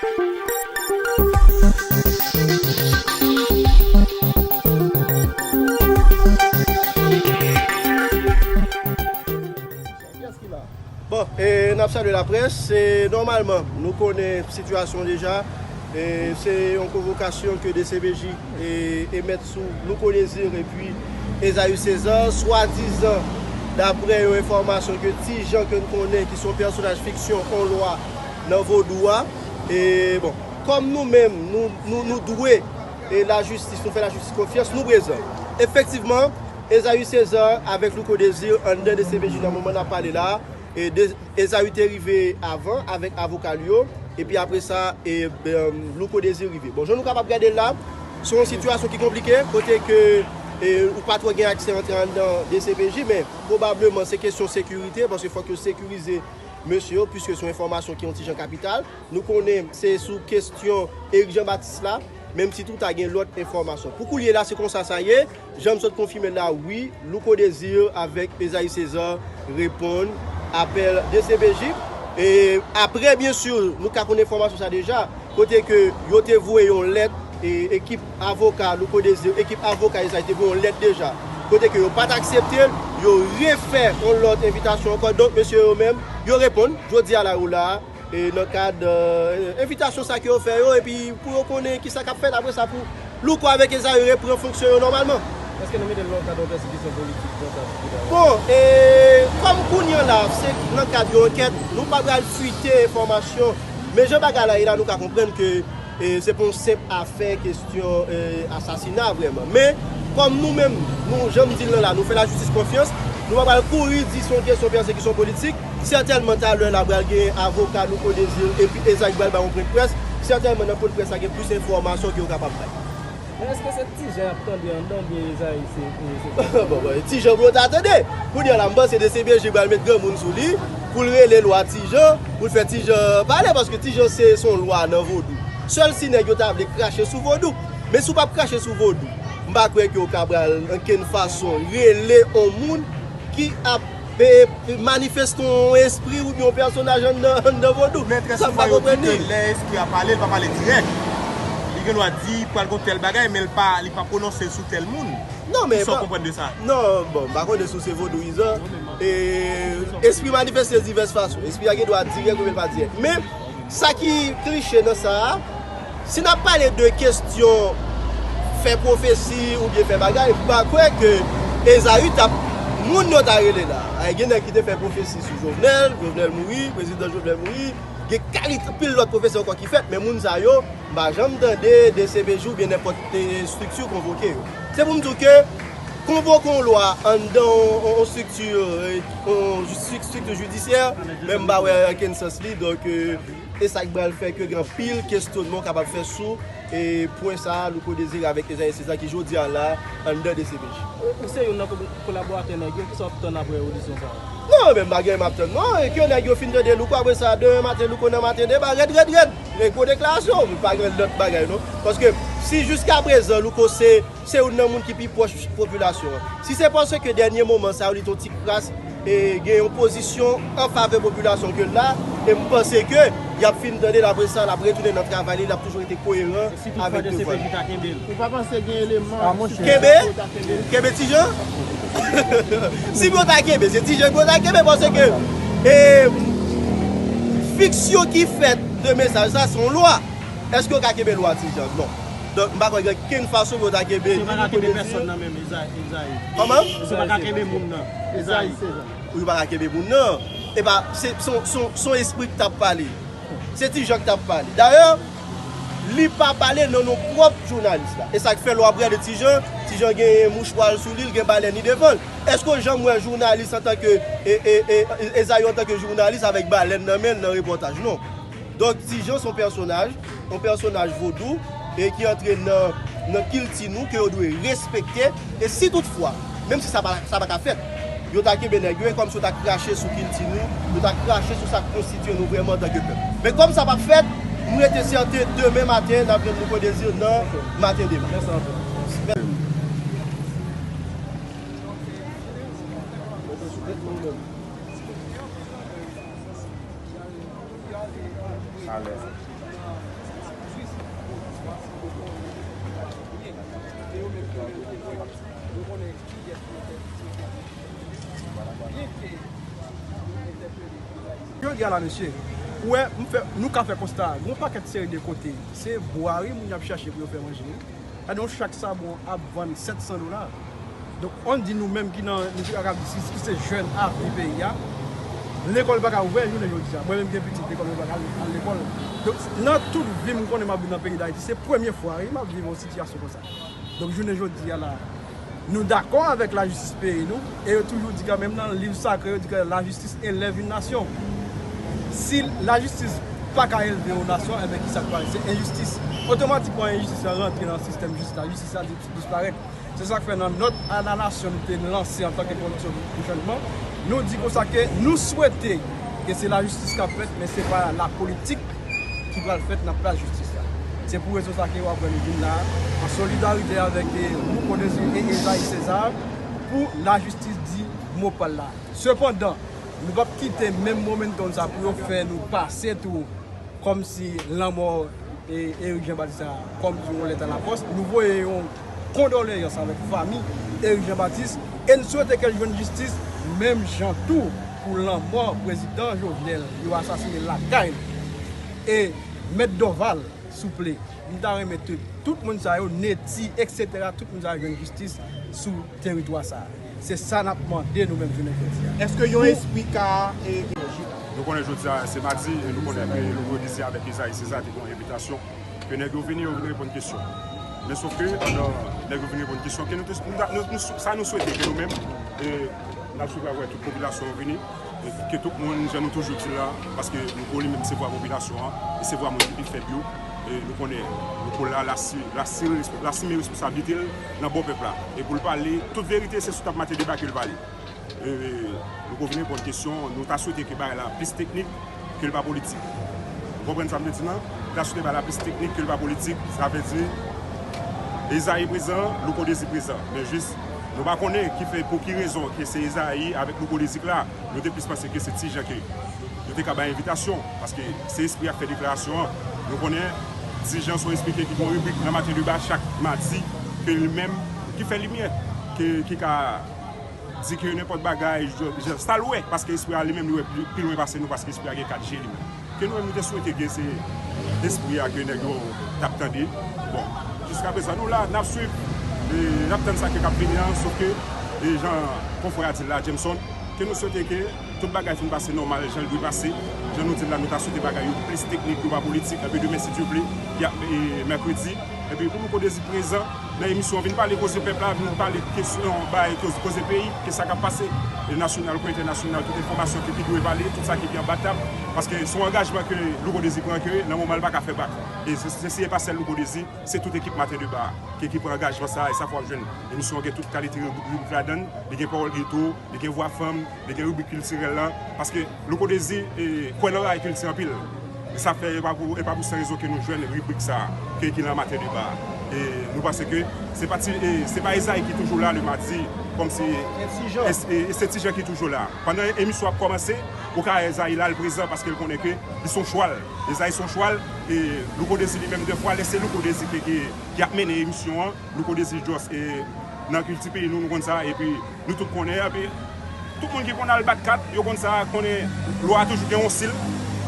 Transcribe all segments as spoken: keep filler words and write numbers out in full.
Bon, e, n ap salye laprès. E, nòmalman, nou konnen sitiyasyon deja. E, se yon konvokasyon ke D C P J, e, emèt sou Louko Désir epi Esaü César, swadizan, daprè yon enfòmasyon ke Ti Jan ke n konnen, ki se yon pèsonaj fiksyon, yon lwa nan vodou a. E, bon, kòm nou menm, nou, nou, nou dwe, e, lajistis, nou fè lajistis konfyans, nou prezan. Efektivman, Esaü César avèk Louko Désir anndan D C P J nan moman n ap pale la. E, de, Esaü te rive avan avèk avoka l yo, epi apre sa, e, ben, Louko Désir rive. Bon, jan nou kapab gade l la, se yon sitiyasyon ki konplike, kote ke, e, ou pa twò gen aksè antre anndan D C P J, men pwobableman se kesyon sekirite, paske fòk yo sekirize mesye yo, piske se yon enfòmasyon ki yon ti jan kapital. Nou konnen se sou kesyon Eric Jean Baptiste la, menm si tou ta gen lòt enfòmasyon. Pou koulye la, se konsa sa ye. Jan m sot konfime la, wi, Louko Désir avèk Esaü César reponn apèl D C P J. E apre, byen si, nou ka konn enfòmasyon sa deja, kote ke yo te voye yon lèt, e, ekip avoka Louko Désir, ekip avoka Esaü te voye yon lèt deja, kote ke yo pa t aksepte l, yo refè yon lòt envitasyon ankò. Donk, mesye yo menm, yo reponn, jodi a la yo la, e, nan kad, e, envitasyon sa ke yo fè yo, epi pou yo konnen kisa k ap fèt apre sa, pou Louko avèk Esaü repran fonksyon yo nòmalman. Èske nou mete l nan kad yon pèsekisyon politik konsa pou Kouda? Bon, e, kòm kounye a la, se nan kad yon ankèt, nou pa pral fwite enfòmasyon, men jan bagay la ye la, nou ka konprann ke, e, se pa yon senp afè kesyon, e, asasina vrèman. Men, kòm nou menm, nou, jan m di l lan la, nou fè lajistis konfyans, nou pa pral kouri di se yon kesyon pèsekisyon politik. Sètènman, talè la pral gen avoka Louko Désir epi Esaü ki pral bay yon pwen près. Sètènman, nan pwen près la, gen plis enfòmasyon ke yo kapab bay. Men èske se Ti Jan y ap tande anndan oubyen Esaü se, se... Bon, bon, Ti Jan pou yo ta tande. Kounye a la, m panse D C P J pral met granmoun sou li, pou l rele lwa Ti Jan, pou l fè Ti Jan pale, paske Ti Jan se, se yon lwa nan vodou. Sèl si nèg yo ta vle krache sou vodou. Men si w p ap krache sou vodou, m pa kwè ke w ka pral ankenn fason rele yon moun ki ap, e, manifeste yon espri oubyen yon pèsonaj anndan, anndan vodou. Men trè souvan yo di ke lè espri a pale, li pa pale dirèk. Li gen dwa di pral gon tèl bagay, men li pa, li pa pwononse l sou tèl moun. Non, men... Kisa w konprann de sa? Non, bon, m pa konnen si w se vodouyizan. E, espri manifeste divès fason. Espri a gen dwa dirèk oubyen pa dirèk. Men, sa ki kliche nan sa a, si n ap pale de kesyon fè pwofesi oubyen fè bagay, m pa kwè ke Esaü t ap, moun yo ta rele la. Ay, gen nèg ki te fè pwofesi sou Jovenel, Jovenel mouri, prezidan Jovenel mouri, gen kalite, pil lòt pwofesi ankò ki fèt, men moun sa yo, m pa janm tande D C P J oubyen nenpòt, e, estrikti konvoke yo. Se pou m di w ke konvoke yon lwa anndan yon, yon, yon estrikti, e, yon estrikti jidisyè, men m pa wè okenn sans li. Donk, e, e sa k pral fè ke gen anpil kesyonman w kapab fè sou, e, pwen sa a, Louko Désir avèk Esaü César ki jodi a la anndan D C P J. Ou, ou se youn nan ko-, kolaboratè nèg yo, kisa w ap tann apre odisyon sa a? Non, men m pa gen anyen m ap tann non, e ke nèg yo fin tande Louko, apre sa, demen maten, Louko nan Maten Deba, rèd, rèd, rèd, e gwo deklarasyon, pa gen lòt bagay non. Paske si jiskaprezan Louko se, se youn nan moun ki pi pwòch popilasyon an, si se paske dènye moman sa yo li t on ti kras, e, gen yon pozisyon an favè popilasyon ke l la, e m panse ke y ap fin tande l, apre sa, l ap retounen nan travay li, l ap toujou rete koyeran avèk devwa l. Ou pa panse gen eleman... Kenbe? Kenbe Ti Jan? Si pou yo ta kenbe, se Ti Jan pou yo ta kenbe, paske, e, fiksyon ki fèt de mesaj sa, se yon lwa. Èske yo ka kenbe lwa Ti Jan? Non. Donk, m pa kwè gen okenn fason pou yo ta kenbe ni Louko Désir. Yo pa ka kenbe pèsòn nan menm, Esaü, Esaü. Kòman? Yo pa ka kenbe moun nan, Esaü. Yo pa ka kenbe moun nan. Epa, se, se, se, se yon espri k t ap pale. Se Ti Jan k t ap pale. Dayè, li pa pale nan non pwòp jounalis la. E sa k fè lè w ap gade Ti Jan, Ti Jan gen mouchwa l sou li, l gen balèn li devan l. Èske w janm wè jounalis antanke, e, e, e, Esaü antanke jounalis avèk balèn nan men l nan repòtaj? Non. Donk, Ti Jan se yon pèsonaj, yon pèsonaj vodou, e ki antre nan, nan kilti nou, ke yo dwe respekte. E si toutfwa, menm si sa pa, sa pa ka fèt, yo ta kenbe nèg yo, e kòmsi yo ta krache sou kilti nou, yo ta krache sou sa k konstitye nou vrèman antanke pèp. Men kòm sa p ap fèt, m rete sèten, demen maten, n ap jwenn Louko Désir nan Maten Deba. Mèsi anpil. Alèz. Jodi a la, mesye, ou wè, m fè, nou ka fè konsta, gen yon pakèt seri de kote, se bwa wi moun y ap chache pou yo fè manje wi. Gade yon chak sabon ap vann sèt san dola. Donk, ann di nou menm ki nan, nou ki kapab di ki se jèn avni peyi a, lekòl pa ka ouvè jounen jodi a. Mwen menm gen pitit, lekòl yo pa ka al, al lekòl. Donk, nan tout vi m konnen m ap viv nan peyi Dayiti, se premye fwa wi, m ap viv yon sitiyasyon konsa. Donk, jounen jodi a la, nou dakò avèk lajistis peyi nou, e yo toujou di kanmenm nan liv sakre, yo di ke la justice élève une nation. Si lajistis pa ka elve yon nasyon, enben, kisa k pral? Se enjistis. Otomatikman, enjistis la rantre nan sistèm jistis la. Jistis la di-, disparèt. Se sa k fè nan nòt a la nasyon nou te lanse antanke Pwodiksyon pou Chanjman, nou di konsa ke nou swete ke se lajistis k ap fèt, men se pa lapolitik ki pral fèt nan plas jistis la. Se pou rezon sa ke w ap wè nou vin la, an solidarite avèk, eh, Louko Désir e Esaïe César, pou lajistis di mo pa l la. Sepandan, nou p ap kite menm momentum sa pou yo fè nou pase tou kòmsi lanmò, eh, Eric Jean Baptiste a kòmsi yon lèt a lapòs. Nou voye yon kondoleyans avèk fanmi Eric Jean Baptiste e n swete ke l jwenn jistis menm jan tou pou lanmò prezidan Jovenel, yo asasinen l lakay li. E Mèt Dorval, souple, m ta renmen tout, tout moun sa yo, Netty, et cetera, tout moun sa yo jwenn jistis sou teritwa sa a. Se sa n ap mande nou menm jounen jodi a. Èske yon espri ka, e, e, Nou konnen jodi a se madi, e nou konnen ke Louko Désir avèk Esaïe César te gen yon envitasyon ke nèg yo vini, yo vin reponn kesyon. Men sof ke, pandan nèg yo vin reponn kesyon, ke nou te, nou, nou, nou, sa nou swete ke nou menm, e, n ap swiv avèk tout popilasyon an vini, e ke tout moun, jan nou toujou di l la, paske Louko li menm se vwa popilasyon an, e se vwa moun ki pi fèb yo, e nou konnen Louko la, l asime, l asime, l asime responsablite l nan bò pèp la. E pou l pale, tout verite, se sou tab Maten Deba ke l pale. E, nou konvini pou kesyon, nou ta swete ke bagay la plis teknik ke l pa politik. Ou konprann sa m vle di nan? Nou ta swete bagay la plis teknik ke l pa politik, sa vle di Esaïe prezan, Louko Désir prezan. Men jis, nou pa konnen ki fè, pou ki rezon ke se Esaïe avèk Louko Désir k la, nou te plis panse ke se Ti Jan ke yo te ka bay envitasyon, paske se espri a k fè deklarasyon an. Nou konnen Ti Jan se yon espri ke ki gen yon ribrik nan Maten Deba chak madi, ke li menm ki fè limyè, ke, ki ka di ke nenpòt bagay, jan, jan sa l wè, paske espri a li menm li wè pi, pi lwen pase nou, paske espri a gen kat je li menm. Ke nou menm nou te swete gen se espri a ke nèg yo t ap tande. Bon, jiskaprezan nou la, n ap swiv, e, n ap tann sa ke k ap vini an, sof ke, e, jan konfrè a di l la, Jameson, ke nou swete ke tout bagay fin pase nòmal, jan l dwe pase. Jan nou di l la, nou ta swete bagay yo plis teknik, yo pa politik, anpi demen, si Dye vle, y ap, e, mèkredi. Epi pou Louko Désir prezan nan emisyon an, vin pale koze pèp la, vin pale kesyon, bay koze, koze peyi, ke sa k ap pase, e nasyonal kou entènasyonal, tout enfòmasyon ke ki dwe pale, tout sa ki gen anba tab, paske se yon angajman ke Louko Désir pran ke nan moman l pa ka fè bak. E se, se, se pa sèl Louko Désir, se tout ekip Maten Deba ke ki pran angajman sa a, e sa fè w ap jwenn emisyon an gen tout kalite ribrik ladan l, li gen pawòl geto, li gen vwa fanm, li gen ribrik kiltirèl lan, paske Louko Désir, e, kwè nan bagay kilti anpil. E sa fè e pa pou, e pa pou san rezon ke nou jwenn ribrik sa a, ke ki nan Maten Deba a. E nou panse ke se pa ti, e, se pa Esaïe ki toujou la le madi, kòmsi, e, e, e se Ti Jan ki toujou la. Pandan emisyon ap kòmanse, ou ka wè Esaïe la, l prezan paske l konnen ke li se yon chwal. Esaïe se yon chwal, e Louko Désir li menm, dèfwa, lè se Louko Désir ki, ki, ki ap mennen emisyon an, Louko Désir just, e, nan kilti peyi nou, nou konn sa, epi nou tout konnen, epi tout moun ki konn al bat kat, yo konn sa, konnen lwa toujou gen yon si l.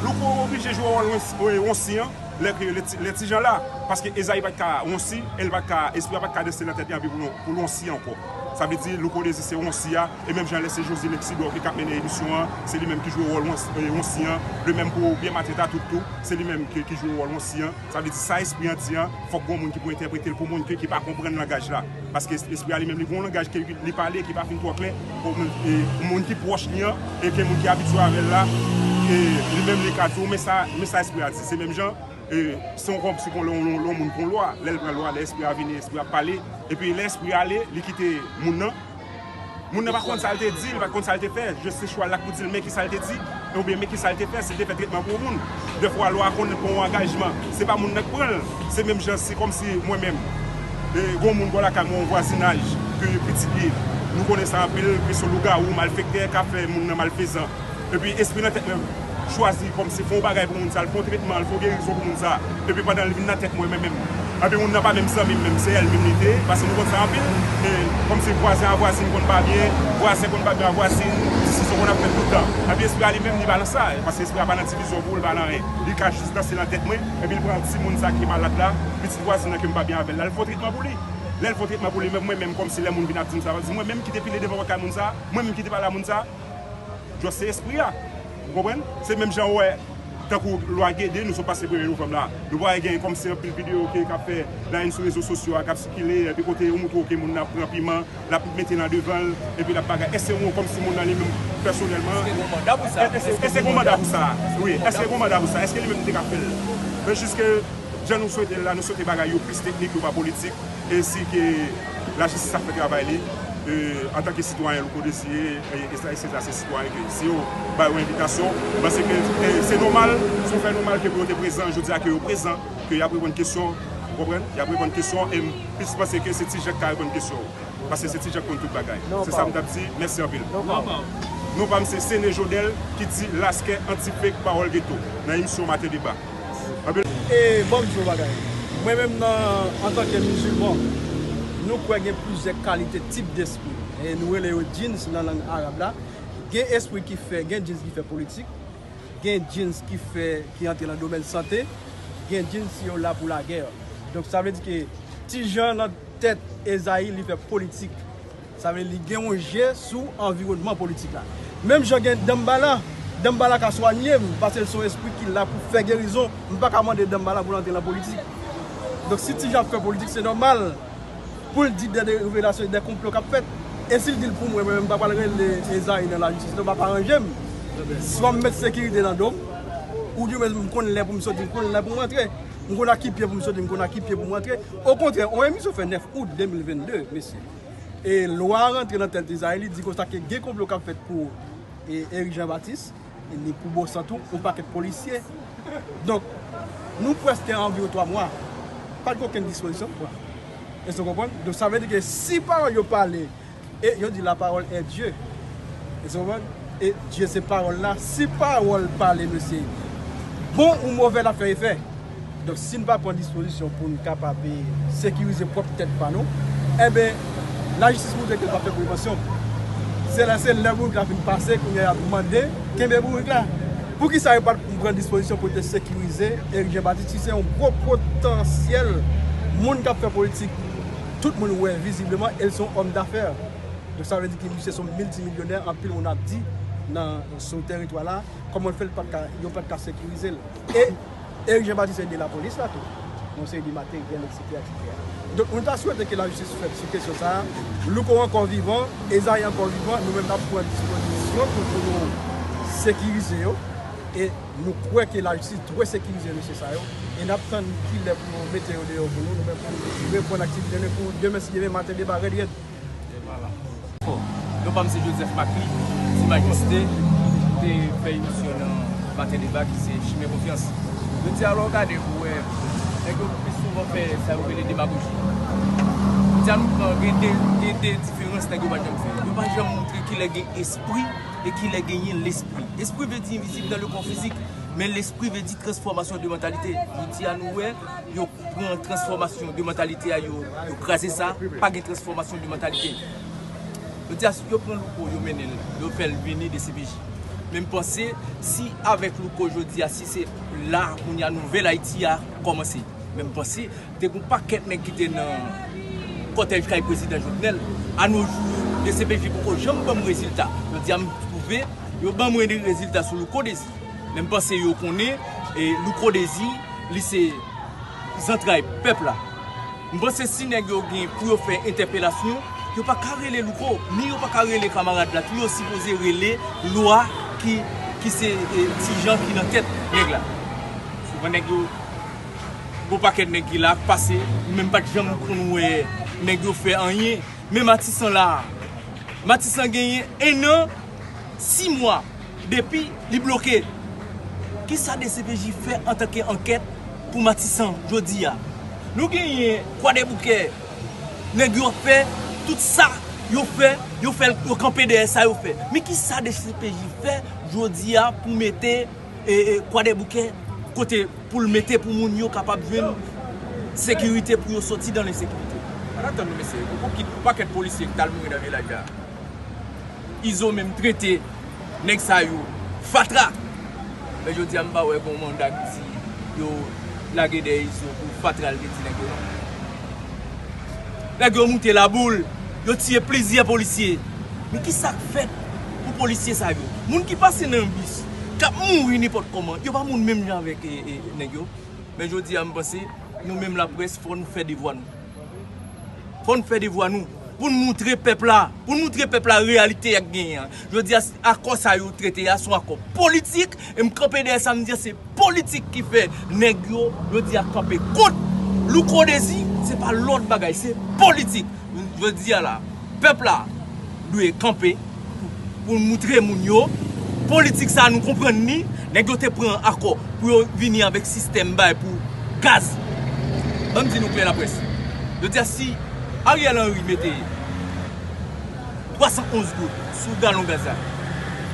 Louko oblije jwe wòl yon, yon si an, lè ke, lè Ti, lè Ti Jan la, paske Esaïe pa t ka yon si, e l pa t ka, espri a pa t ka danse nan tèt li anpi pou l, pou l yon si ankò. Sa vle di, Louko Désir se yon si a, e menm jan lè se José Lexidor ki, k ap mennen emisyon an, se li menm ki jwe wòl yon, e, yon si an, de menm pou Byen Maten Tatout tou, se li menm ki, ki jwe wòl yon si an. Sa vle di sa espri an di an, fòk gon moun ki pou entèprete l pou moun ke ki pa konprann langaj la. Paske es-, espri a li menm li gon langaj ke li pale ki pa fin twò klè pou moun, e, pou moun ki pwòch li an, e ke moun ki abitye avè l la, e li menm li ka di w, men sa, men sa espri a di. Se menm jan, e, se yon kòmsi kon lè yon, yon moun pran lwa, lè l pran lwa, lè espri a vini, espri a pale, epi lè espri a ale, li kite moun nan, moun nan pa konn sa l te di, li pa konn sa l te fè. Jis se chwal la k pou di l men ki sa l te di, oubyen men ki sa l te fè, si l te fè tretman pou yon moun. Dèfwa, lwa a konn pran yon angajman. Se pa moun nan k pran l. Se menm jan, se kòmsi mwen menm, e, gon moun bò lakay mwen, yon vwazinaj, ke pitit li, nou konnen sa anpil, ke se yon lougawou, malfektè, k ap fè moun nan malfezan. Epi espri nan tèt mwen chwazi kòmsi fè yon bagay pou moun sa, l fè yon tretman, l fè yon gerizon pou moun sa. Epi pandan l vin nan tèt mwen, mwen menm, Epi moun nan pa menm zanmi m menm, se ènmi m li te ye, paske nou konn sa anpil. E kòmsi vwazen a vwazin konn pa byen, vwazen konn pa byen a vwazin, diskisyon konn ap fèt tout tan. Epi espri a li menm, li pa nan sa, paske espri a pa nan divizyon pou li, pa nan anyen. Li ka jis danse nan tèt mwen, epi li pran timoun sa ki malad la, pitit vwazen nan ke m pa byen avè l la, li fè yon tretman pou li. Lè l fè yon tretman pou li menm, mwen menm, kòmsi lè moun vin ap di m sa, di mwen menm ki te pile devan pòt kay moun sa, mwen menm ki te pale a moun sa, just se espri a. Ou konprann? Se menm jan ou wè, tankou lwa Gede, nou sot pase premye novanm la. Nou pa wè gen kòmsi anpil videyo ke k ap fè la n sou rezo sosyo a, k ap sikile, epi kote yo montre w ke moun nan ap pran piman, l ap mete nan devan l, epi l ap bagay. Èske ou kòmsi moun nan li menm pèsonèlman? Èske gen yon manda pou sa? Èske gen yon manda pou sa? Wi, èske gen yon manda pou sa? Èske li menm li te ka fè l? Men jis ke jan nou swete l la, nou swete bagay yo plis teknik, yo pa politik. E si ke lajistis ap fè travay li, e, antanke sitwayen Louko Désiré, e, e sa, e se sa, se sitwayen ke si yo ba yo envitasyon, m panse ke, e, se nòmal, se yon fè nòmal ke pou yo te prezan, jodi a ke yo prezan, ke y ap reponn kesyon, ou konprann? Y ap reponn kesyon, e m plis panse ke se Ti Jan k ka reponn kesyon. Paske se Ti Jan k konn tout bagay. Se sa m t ap di, mèsi anpil. Non pa m se Sene Jodel ki di Laskè anti-fake pawòl geto nan emisyon Maten Deba. Anpil. E bon, m di w bagay. Mwen menm nan, antanke mizilman, nou kwè gen plizyè kalite tip despri. E nou rele yo djins nan lang arab la. Gen espri ki fè, gen djins ki fè politik, gen djins ki fè, ki antre nan domèn sante, gen djins yo la pou lagè. Donk sa vle di ke Ti Jan nan tèt Ezayi, li fè politik. Sa vle di li gen yon je sou anviwònman politik la. Menm jan gen Danmbala, Danmbala ka swanye m, paske l se yon espri ki la pou fè gerizon. M pa ka mande Danmbala pou l antre nan politik. Donk si Ti Jan ap fè politik, se nòmal pou l di de, de revelasyon, de konplo k ap fèt. E si l di l pou mwen, mwen menm m pa pral rele Ezayi nan lajistis, non, pa, pa aranje m. Swa m met sekirite nan do m, oubyen mwen m konn lè pou m soti, m konn lè pou m rantre. M konn ak ki pye pou m soti, m konn ak ki pye pou m rantre. Okontrè, yon emisyon fè nèf out de mil venn de, mesye. E lwa a rantre nan tèt Ezayi, li di konsa ke gen konplo k ap fèt pou, e, Eric Jean Baptiste, e li pou Bosan tou, yon pakèt polisye. Donk, nou prèske anviwon twa mwa, pa t gen okenn dispozisyon k pran. Èske w konprann? Donk, sa vle di ke si pawòl yo pale, e yo di la parole est Dieu. Èske w konprann? E Dye se pawòl la. Si pawòl pale, mesye, bon ou movè, l ap fè efè. Donk, si n pa pran dispozisyon pou n kapab, e, sekirize pwòp tèt pa nou, enben, lajistis moutre ke l p ap fè prevansyon. Se lè, se lè bourik la fin pase, kounye a y ap mande kenbe bourik la. Poukisa yo pa t pran dispozisyon pou te sekirize Eric Jean Baptiste, ki se yon gwo potansyèl moun k ap fè politik? Tout moun wè vizibleman, e l se yon òm dafè. Donk, sa vle di ke misye se yon miltimilyonè, anpil moun ap di nan, sou teritwa la, kòman l fè l pa t ka, yo pa t ka sekirize l. E Eric Jean Baptiste ede lapolis la tou, yon seri de materyèl, etsetera, etsetera. Donk, nou ta swete ke lajistis fèt sou kesyon sa a. Louko ankò vivan, Ezayi ankò vivan, nou menm n ap pran dispozisyon pou, pou nou sekirize yo. E nou kwè ke lajistis dwe sekirize mesye sa yo. E n ap tann kilè pou yo mete yo deyò pou nou, nou menm pou nou reprann aktivite nou pou demen, si Dye vle, Maten Deba rèd rèd. Bon, non pa m se Joseph Macly, Ti Majeste, te fè emisyon nan Maten Deba ki se Chimen Konfyans. Jodi a, lè w gade pou wè, nèg yo pi souvan fè sa yo rele demagoji. Jodi a, nou pran, gen de, gen de diferans nèg yo pa janm fè. Yo pa janm montre kilè gen espri e kilè genyen lespri. Espri vle di envizib dans le corps physique, men lespri vle di transfòmasyon de mantalite. Jodi a, nou wè, yo pran transfòmasyon de mantalite a, yo, yo kraze sa, pa gen transfòmasyon de mantalite. Yo di a, yo pran Louko, yo mennen l, yo fè l vini D C P J. Men m panse, si avèk Louko jodi a, si se la, kounye a, nouvèl Ayiti a kòmanse. Men m panse, te gen yon pakèt nèg ki te nan kòtèj kay prezidan Jovenel. A no jou, D C P J poko janm ban m rezilta. Jodi a, m twouve, yo ban mwen de rezilta sou Louko Désir. Men m panse yo konnen, e, Louko Désir, li se zantray pèp la. M panse si nèg yo gen pou yo fè entèpelasyon, yo pa ka rele Louko, ni yo pa ka rele kamarad la tou, yo sipoze rele lwa ki, ki se, e, Ti Jan ki nan tèt nèg la. Souvan nèg yo, gon pakèt nèg ki la ap pase, ou menm pa t janm konn wè nèg yo fè anyen. Men Matisan la, Matisan genyen en an, sis mwa depi li bloke. Kisa D C P J fè antanke ankèt pou Matisan jodi a? Nou genyen Kwadèboukè, nèg yo ap fè tout sa yo fè, yo fè, yo kanpe dèyè sa yo fè. Men kisa D C P J fè jodi a pou mete, e, e, Kwadèboukè kote pou l mete pou moun yo kapab jwenn Sekirite pou yo soti nan ensekirite. Pa t ap tann nou, mesye. Ou ki, ou pakèt polisye ki t al mouri nan vilaj la. Izo menm trete nèg sa yo fatra. Men jodi a, m pa wè gon manda ki di yo lage dèyè Izo pou fatra l te di nèg yo, non. Nèg yo moute Laboul, yo tiye plizyè polisye. Men ki sa k fèt pou polisye sa yo? Moun ki pase nan yon bis, k ap mouri nenpòt kòman, yo pa moun menm jan avèk, e, e, nèg yo. Men jodi a, m panse, nou menm laprès, fò nou fè devwa nou. Fò n fè devwa nou pou n moutre pèp la, pou n moutre pèp la reyalite y ap genyen an. Jodi a, akò sa yo trete a, se yon akò politik, e m kanpe dèyè sa, m di a se politik ki fè nèg yo, jodi a, kanpe kont Louko Dezi, se pa lòt bagay, se politik. Jodi a la, pèp la dwe kanpe pou, pou moutre moun yo, politik sa nou konprann li, nèg yo te pran akò pou yo vini avèk sistèm bay pou gaz. Ban m di nou klè laprès. Yo di a si Ariel Henry mete twa san onz goud sou galon gaz la,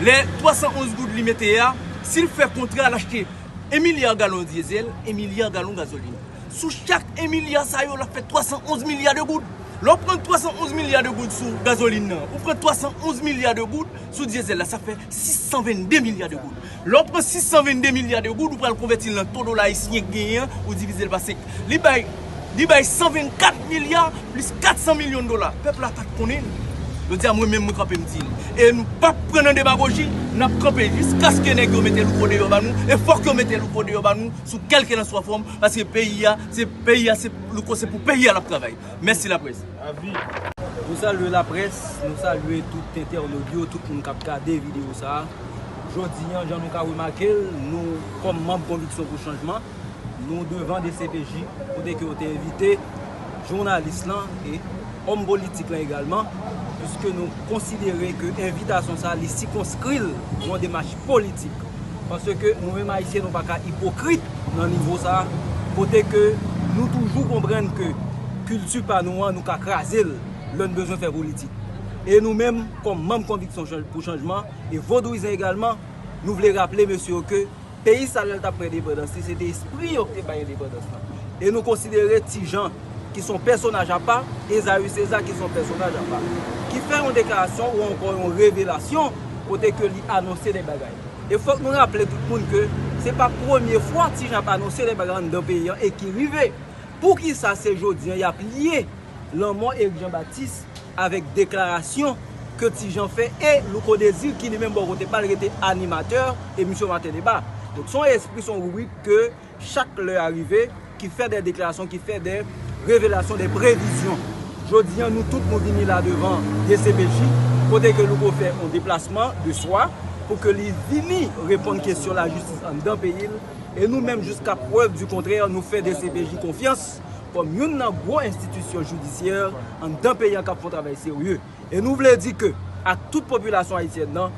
lè twa san onz goud li mete a, si l fè kontra l achte en milya galon dyezèl, en milya galon gazolin. Sou chak en milya sa yo, l ap fè twa san onz milya de goud. Lè w pran twa san onz milya de goud sou gazolin nan, ou pran twa san onz milya de goud sou dyezèl la, sa fè sis san vennde milya de goud. Lè w pran sis san vennde milya de goud, ou pral konvèti l nan to dola ayisyen k genyen an, ou divize l pa senk. Li bay, li bay san vennkat milya plis kat san milyon dola. Pèp la pa t konnen l. Jodi a, mwen menm, mwen kanpe, m di l. E nou p ap pran nan demagoji, n ap kanpe jiskaske nèg yo mete Louko deyò ba nou, e fòk yo mete Louko deyò ba nou sou kèlkelanswa fòm, paske peyi a, se peyi a, se Louko, se pou peyi a l ap travay. Mèsi laprès. Avi. Nou salye laprès, nou salye tout entènot yo, tout moun k ap gade videyo sa a. Jodi a, jan nou ka remake l, nou, kòm manm Konviksyon pou Chanjman, nou devan D C P J, kote ke yo te envite jounalis lan e òm politik lan egalman, piske nou konsidere ke envitasyon sa a, li sikonskri l pou yon demach politik. Paske nou menm Ayisyen, nou pa ka ipokrit nan nivo sa a, kote ke nou toujou konprann ke kilti pa nou an, nou ka kraze l lè n bezwen fè politik. E nou menm, kòm manm Konviksyon Chanj-, pou Chanjman e Vodouyizan egalman, nou vle raple mesye yo ke peyi sa, lè l t ap pran endepandans li, se te espri yo ki te bay endepandans lan. E nou konsidere Ti Jan, ki se yon pèsonaj apa, Ezayi Seza, ki se yon pèsonaj apa, ki fè yon deklarasyon ou ankò yon revelasyon kote ke li anonse de bagay. E fòk nou raple tout moun ke se pa premye fwa Ti Jan ap anonse de bagay anndan peyi an e ki rive. Poukisa se jodi an y ap lye lanmò Eric Jean Baptiste avèk deklarasyon ke Ti Jan fè e Louko Désir ki li menm bò kote pa l rete animatè emisyon Maten Deba. Donk se yon espri, se yon ribrik ke chak lè a rive, ki fè de deklarasyon, ki fè de revelasyon, de previzyon. Jodi an, nou tout nou vini la devan D C P J, kote ke Louko fè yon deplasman de swa pou ke li vini reponn kesyon lajistis anndan peyi l. E nou menm, jiska prèv di kontrè, nou fè D C P J konfyans kòm youn nan gwo enstitisyon jidisyè anndan peyi an k ap fè yon travay serye. E nou vle di ke ak tout popilasyon ayisyèn nan,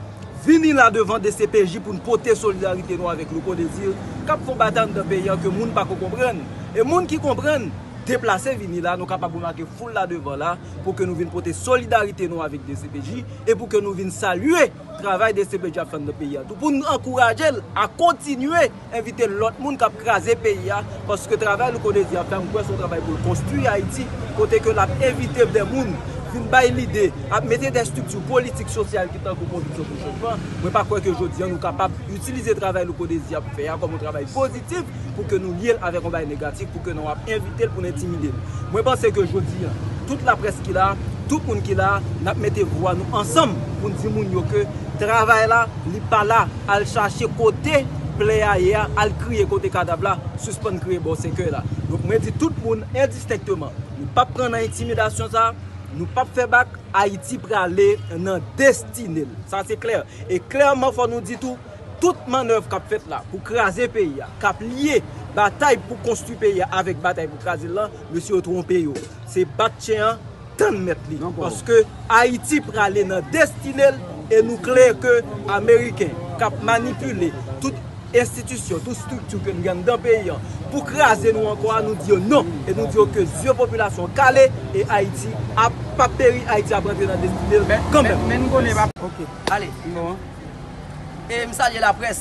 vini la devan D C P J pou n pote solidarite nou avèk Louko Désir k ap fè yon batay anndan peyi an ke moun pa ko konprann. E moun ki konprann, deplase vini la, nou kapab remake foul la devan la pou ke nou vin pote solidarite nou avèk D C P J e pou ke nou vin salye travay D C P J ap fè anndan peyi a tou, pou n ankouraje l a kontinye envite lòt moun k ap kraze peyi a, paske travay Louko Désir ap fè, m kwè se yon travay pou l konstwi Ayiti, kote ke l ap envite de moun vin bay lide, ap mete de estrikti politik, sosyal ki tankou Konviksyon pou Chanjman. Mwen pa kwè ke jodi an nou kapab itilize travay Louko Désir ap fè a kòm yon travay pozitif pou ke nou lye l avèk yon bagay negatif, pou ke nou ap envite l, pou n entimide l. Mwen panse ke jodi an, tout laprès ki la, tout moun ki la, n ap mete vwa nou ansanm pou n di moun yo ke travay la, li pa la. Al chache kote plè a ye a, al kriye kote kadav la, sispann kriye bò senkè la. Donk, mwen di tout moun endistenkteman, nou p ap pran nan entimidasyon sa, nou p ap fè bak, Ayiti prale nan destine l. Sa se klè. E klèman, fò nou di tou, tout mannèv k ap fèt la pou kraze peyi a, k ap lye batay pou konstwi peyi a avèk batay pou kraze l lan, mesye yo twonpe yo. Se bat chen an, tann mèt li. Paske Ayiti prale nan destine l e nou klè ke Ameriken k ap manipile tout enstitisyon, tout estrikti ke nou gen anndan peyi an pou kraze nou ankò a, nou di yo non. E nou di yo ke zye popilasyon kale e Ayiti ap, p ap peri, Ayiti ap rantre nan destine l kanmenm. Men, men, men nou konnen pa. Ok. Ale. Bon. E m salye laprès.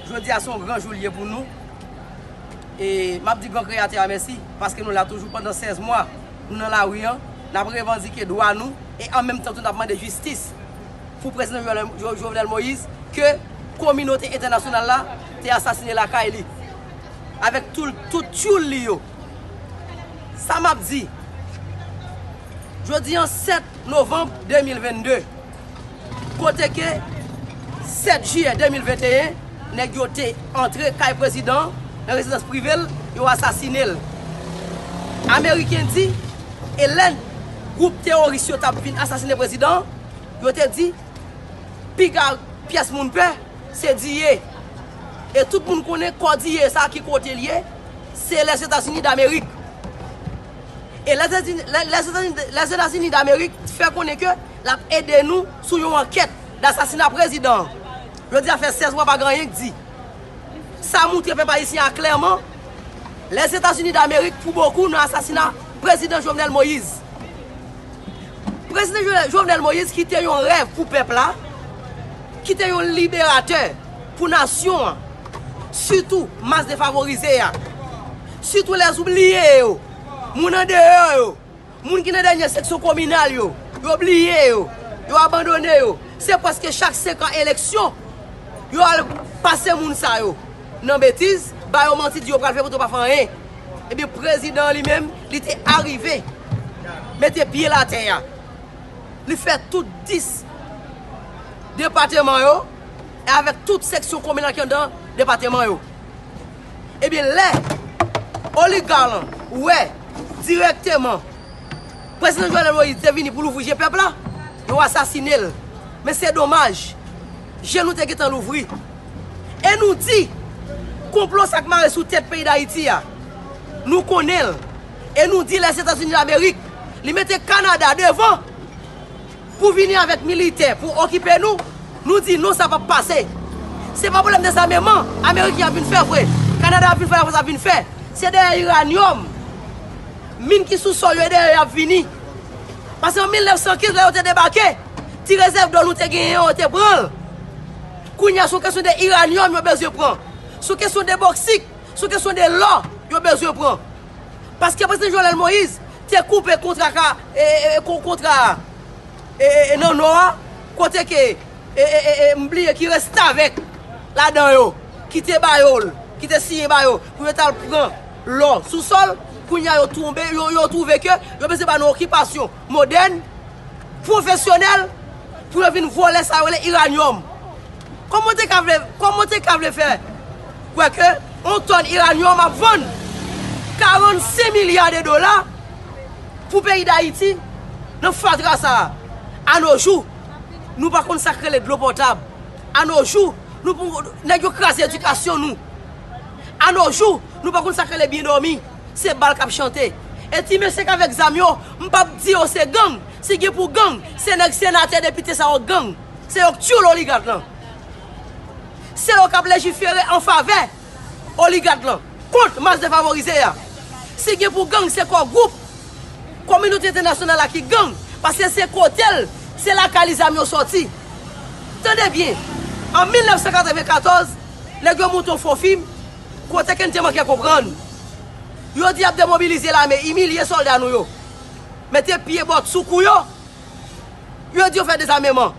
Jodi a se yon gran jou l ye pou nou. E m ap di Gran Kreyatè a mèsi, paske nou la toujou pandan sèz mwa. Nou nan lari a, n ap revandike dwa nou, e an menm tan tou n ap mande jistis pou prezidan Jovenel, Jo- Jovenel Moïse, ke kominote entènasyonal la te asasinen lakay li, avèk tout, tout tchoul li yo. Sa m ap di, jodi a sèt novanm de mil vennde, kote ke sèt jiyè de mil venteyen, nèg yo te antre kay prezidan an, nan rezidans prive l, yo asasinen l. Ameriken di, e lè gwoup teworis yo t ap vin asasinen prezidan an, yo te di, piga pyès moun pè, se Diye. E tout moun konnen kò Diye sa ki kote l ye, se Lèzetazini Damerik. E Lèzetazini, Lè- Lèzetazini, Lèzetazini Damerik fè konnen ke l ap ede nou sou yon ankèt d asasina prezidan an. Jodi a fè sèz mwa pa gen anyen k di. Sa moutre pèp ayisyen an klèman, Lèzetazini Damerik pou bokou nan asasina prezidan Jovenel Moïse. Prezidan Jo- Jovenel Moïse ki te yon rèv pou pèp la, ki te yon liberatè pou nasyon an, sitou mas defavorize a, sitou lèzoubliye yo, moun andeyò yo, moun ki nan dènye seksyon kominal yo, yo bliye yo, yo abandone yo. Se prèske chak senk an eleksyon, yo al pase moun sa yo nan betiz, ba yo manti, di yo pral fè pou yo pa fè anyen. Ebyen, prezidan an li menm, li te arive mete pye l atè a. Li fè tout dis depateman yo, e avèk tout seksyon kominal ki anndan depateman yo. Ebyen, lè oliga lan wè dirèkteman prezidan Jovenel Moïse te vini pou louvri je pèp la, yo asasinen l. Men se domaj, je nou te gentan louvri. E nou di, konplo sa k mare sou tèt peyi Dayiti a, nou konnen l. E nou di Lèzetazini Damerik, li mete Kanada devan pou vini avèk militè pou okipe nou, nou di non, sa p ap pase. Se pa pwoblèm dezameman Ameriken ap vin fè vre, Kanada ap vin fè, Lafrans ap vin fè. Se dèyè iranyòm, min ki sou sòl yo, e dèyè y ap vini. Paske an mil nèf san kenz, lè yo te debake, ti rezèv dò nou te genyen an, yo te pran l. Kounye a, se yon kesyon de iranyòm yo bezwen pran. Se yon kesyon de boksik, se yon kesyon de lò yo bezwen pran. Paske prezidan Jovenel Moïse te koupe kontra ka, e, e, e, kon- kontra e, e, e, nan Nò a, kote ke, e, e, e, e, m bliye ki restavèk ladan yo, ki te ba yo l, ki te siyen ba yo, pou yo t al pran lò sou sòl, kounye a yo tonbe, yo, yo twouve ke yo bezwen ba nou okipasyon modèn, pwofesyonèl, pou yo vin vòlè sa yo rele iranyòm. Kòman w te ka vle, kòman w te ka vle fè kwè ke yon tòn iranyòm ap vann karannsenk milya de dola pou peyi Dayiti nan fatra sa a? Anojou, nou pa konn sa k rele dlo potab. Anojou, nou pou, nèg yo kraze edikasyon nou. Anojou, nou pa konn sa k rele byen dòmi. Se bal k ap chante. E ti mesye k avèk zam yo, m p ap di yo se gang. Si gen pou gang, se nèg senatè, depite sa yo gang. Se yo k tchoul oligat lan. Se yo k ap lejifere an favè oligat lan, kont mas defavorize a. Si gen pou gang, se kò gwoup kominote entènasyonal la ki gang, paske se kote l, se lakay li zam yo sòti. Tande byen, an mil nèf san katrevenkatòz, nèg yo monte yon fo fim, kote ke n te manke konprann. Yo di y ap demobilize lame, imilye sòlda nou yo, mete pye bòt sou kou yo. Yo di yo fè dezameman.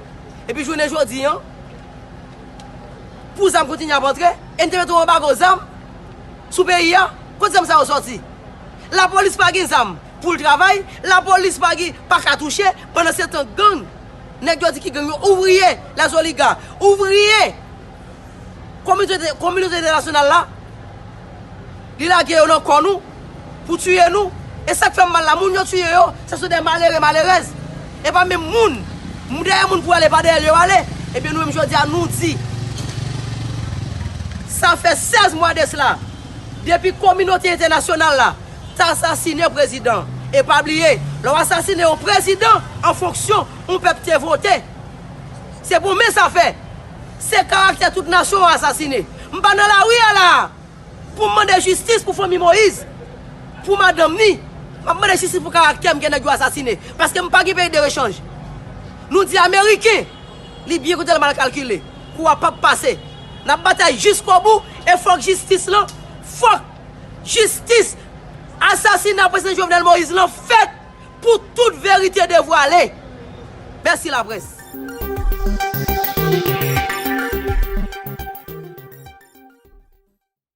Epi jounen jodi a, pou zam kontinye ap antre, e n te mete yon anbago zam sou peyi a, kote zam sa yo sòti? Lapolis pa gen zam pou l travay, lapolis pa gen, pa ka touche, pandan se tan gang, nèg yo di ki gang yo, ouvriye, lèzoliga, ouvriye, kominote, kominote entènasyonal la, li lage yo nan kò nou pou tiye nou. E sa k fè m mal la, moun yo tiye yo, se sou de malere, malerèz. E pa menm moun. Moun dèyè moun pou ale, pa dèyè l yo ale. Ebyen, nou menm jodi a, nou di, sa fè sèz mwa de sila, depi kominote entènasyonal la t asasinen prezidan. E pa bliye, lè w asasinen yon prezidan an fonksyon, yon pèp te vote. Se pou men sa fè. Se karaktè tout nasyon an asasinen. M pa nan lari a la a pou m mande jistis pou fanmi Moïse, pou madanm ni. M ap mande jistis pou karaktè m ke nèg yo asasinen. Paske m pa gen peyi de rechanj. Nou di Ameriken, li byen kote l mal kalkile. Kou a p ap pase. N ap batay jiskobou e fòk jistis lan, fòk Jistis! Asasina prezidan Jovenel Moïse lan fèt pou tout verite devwale. Mèsi laprès.